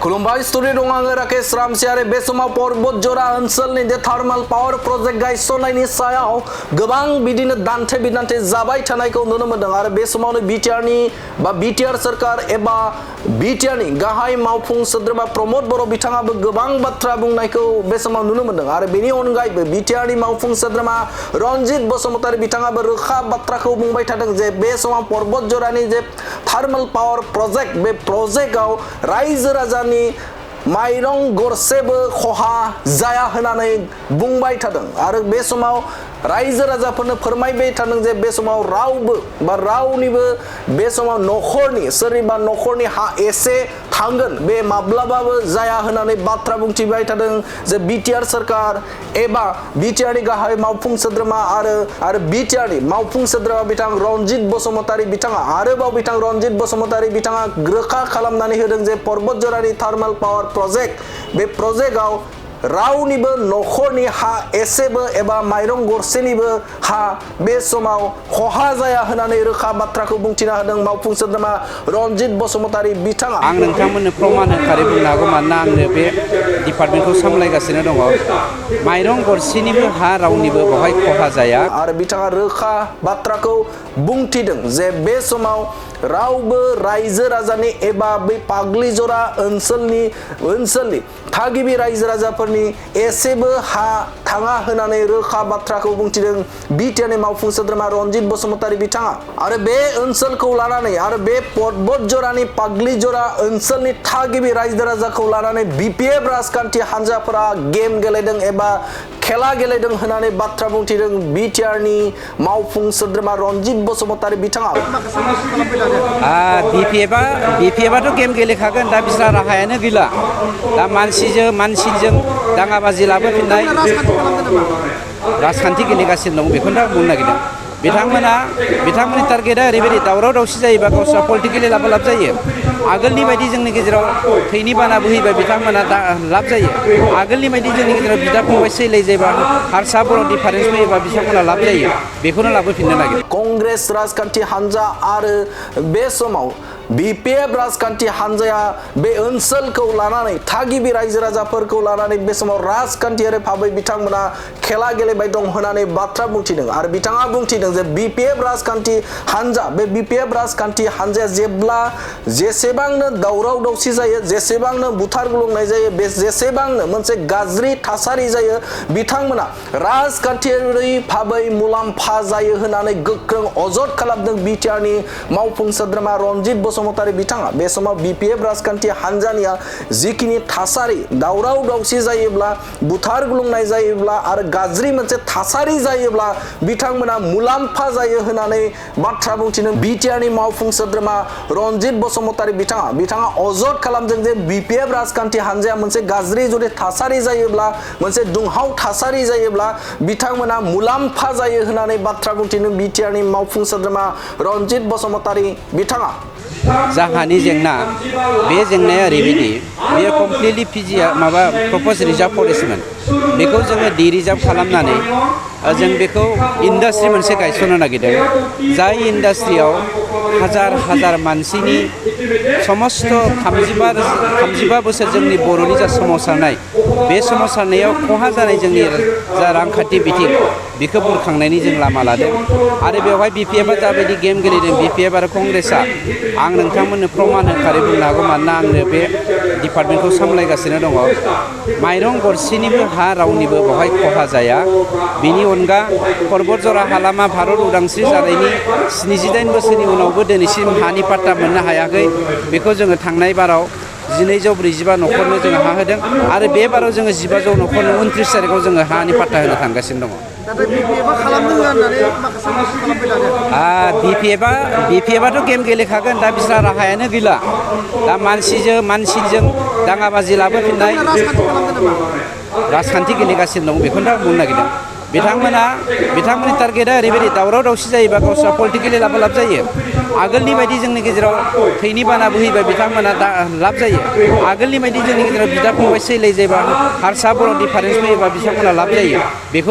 खुलुमबाय स्टुडिअ दं आङो राकेश रामसियारि बे समाव पर्बतजरा ओनसोलनि जे थार्माल पावार प्रजेक्ट गायसननायनि सायाव गोबां बिदिनो दान्थे बिदान्थे जाबाय थानायखौ नुनो मोनदों आरो बे समावनो बिटिआरनि बा बिटिआर सरकार एबा बिटिआरनि गाहाय मावफुं सोद्रोमा प्रमद बर' बिथाङाबो गोबां बाथ्रा बुंनायखौ बे समाव नुनो मोनदों आरो बेनि अनगायैबो बिटिआरनि मावफुं सोद्रोमा रनजित बसुमतारी बिथाङाबो रोखा बाथ्राखौ बुंबाय थादों जे बे समाव पर्बतजरानि जे थार्माल पावार प्रजेक्ट बे प्रजेक्टआव रायजो राजानि माइरं गरसेबो खहा जाया होननानै बुंबाय थादों आरो बे समाव रायजो राजाफोरनो फोरमायबाय थादों जे बे समाव रावबो बा रावनिबो बे समाव नखरनि सोरनिबा नखरनि हा एसे थांगोन बे माब्लाबाबो जाया होननानै बाथ्रा बुंथिबाय थादों जे बिटिआर सरकार एबा बिटिआरनि गाहाय मावफुं सोद्रोमा आरो बिटिआरनि मावफुं सोद्रोमा बिथां रनजित बसुमतारी बिथाङा आरोबाव बिथां रनजित बसुमतारी बिथाङा रोखा खालामनानै होदों जे पर्बतजरानि थार्माल पावार प्रजेक्ट बे प्रजेक्टआव रावनिबो नखरनि हा एसेबो एबा माइरं गरसेनिबो हा बे समाव खहा जाया होननानै रोखा बाथ्राखौ बुंथिना होदों मावफुं सोद्रोमा रनजित बसुमतारी बिथाङा। आं नोंथांमोननो प्रमाण होखारै बुंनो हागौ मानोना आंनो बे डिपार्टमेन्टखौ सामलायगासिनो दङ। माइरं गरसेनिबो हा रावनिबो बेवहाय खहा जाया आरो बिथाङा रोखा बाथ्राखौ बुंथिदों जे बे समाव रावबो रायजो राजानि एबा बै पाग्लिजरा ओनसोलनि थागिबि रायजो राजाफोरनि एसेबो हा थाङा होननानै रोखा बाथ्राखौ बुंथिदों बिटिआरनि मावफुं सोद्रोमा रनजित बसुमतारी बिथाङा आरो बे ओनसोलखौ लानानै आरो बे पर्बतजरानि पाग्लिजरा ओनसोलनि थागिबि रायजो राजाखौ लानानै बिपिएफ राजखान्थि हान्जाफोरा गेम गेलेदों एबा खेला गेलेदों होननानै बाथ्रा बुंथिदों बिटिआरनि मावफुं सोद्रोमा रनजित बसुमतारी बिथाङा। बिपिएफआथ' गेम गेलेखागोन दा बिस्रा राहायानो गैला दा मानसिजों दाङाबाजि लाबोफिननाय राजखान्थि गेलेगासिनो दं बेखौनो आं बुंनो नागिरदों। बिथांमोननि टारगेटआ ओरैबायदि दावराव दावसि जायोबा गावस्रा पलिटिकेलि लाब जायो। आगोलनि बायदि जोंनि गेजेराव थैनि बाना बोहैबा बिथांमोना लाब जायो। आगोलनि बायदि जोंनि गेजेराव बिदा फंबाय सैलाय जायोबा हारसा बर' डिफारेन्स फैयोबा बिथांमोना लाब जायो बेखौनो लाबोफिननो नागिरो। कंग्रेस राजखान्थि हान्जा आरो बे समाव बिपिएफ राजखान्थि हान्जाया बे ओनसोलखौ लानानै थागिबि रायजो राजाफोरखौ लानानै बे समाव राजखान्थियारि भाबै बिथांमोना खेला गेलेबाय दं होननानै बाथ्रा बुंथिदों आरो बिथाङा बुंथिदों जे बिपिएफ राजखान्थि हान्जा बे बिपिएफ राजखान्थि हान्जाया जेसेबांनो दावराव दावसि जायो जेसेबांनो बुथार गुलुंनाय जायो बे जेसेबांनो मोनसे गाज्रि थासारि जायो बिथांमोना राजखान्थियारि भाबै मुलाम्फा जायो होननानै गोख्रों अजद खालामदों बिटिआरनि मावफुं सोद्रोमा रनजित बसुमतारी बिथाङा। बे समाव बिपिएफ राजखान्थि हान्जानिया जिखिनि थासारि दावराव दावसि जायोब्ला बुथार गुलुंनाय जायोब्ला आरो गाज्रि मोनसे थासारि जायोब्ला बिथांमोना मुलाम्फा जायो होननानै बाथ्रा बुंथिदों बिटिआरनि मावफुं सोद्रोमा रनजित बसुमतारी बिथाङा अजद खालामदों जे बिपिएफ राजखान्थि हान्जाया मोनसे गाज्रि जुदि थासारि जायोब्ला मोनसे दुंहाव थासारि जायोब्ला बिथांमोना मुलाम्फा जायो होननानै बाथ्रा बुंथिदों बिटिआरनि मावफुं सोद्रोमा रनजित बसुमतारी बिथाङा। जाहानि जेंना बे जेंनाया ओरैबायदि बेयो कमप्लिटलि प्रप'ज रिजार्भ फरेस्टमोन बेखौ जोङो रिजार्भ खालामनानै जों बेखौ इन्डास्ट्रि मोनसे गायसननो नागिरदों जाय इन्डास्ट्रियाव हाजार मानसिनि समस्त 35 बोसोर जोंनि बर'नि जा सोमावसारनाय बे सोमावसारनायाव खहा जानाय जोंनि जा रांखान्थि बिथिं बेखौ बुरखांनायनि जों लामा लादों आरो बेवहाय बिपिएफआ जाबायदि गेम गेलेदों बिपिएफ आरो कंग्रेसआ आं नोंथांमोननो प्रमाण होखारै बुंनो हागौ मानोना आंनो बे डिपार्टमेन्टखौ सामलायगासिनो दङ। माइरं गरसेनिबो हा रावनिबो बेवहाय खहा जाया। बिनि अनगा पर्बतजरा हालामा भारत उदांस्रि जानायनि 78 बोसोरनि उनावबो दिनैसिम हानि पाट्टा मोननो हायाखै बेखौ जोङो थांनाय बाराव 1245 नखरनो जोङो हा होदों आरो बे बाराव जोङो 1500 नखरनो 29 तारिखआव जोङो हानि पाट्टा होनो थांगासिनो दङ। बिपिएफआथ' गेम गेलेखागोन दा बिस्रा राहायानो गैला दा मानसिजों दाङाबाजि लाबोफिननाय राजखान्थि गेलेगासिनो दं बेखौनो आं बुंनो नागिरदों। बिथांमोननि टारगेटआ ओरैबायदि दावराव दावसि जायोबा गावस्रा पलिटिकेलि लाब जायो। आगोलनि बायदि जोंनि गेजेराव थैनि बाना बोहैबा बिथांमोना लाब जायो। आगोलनि बायदि जोंनि गेजेराव बिदा फंबाय सैलाय जायोबा हारसा बर' डिफारेन्स फैयोबा बिथांमोना लाब जायो बेखौ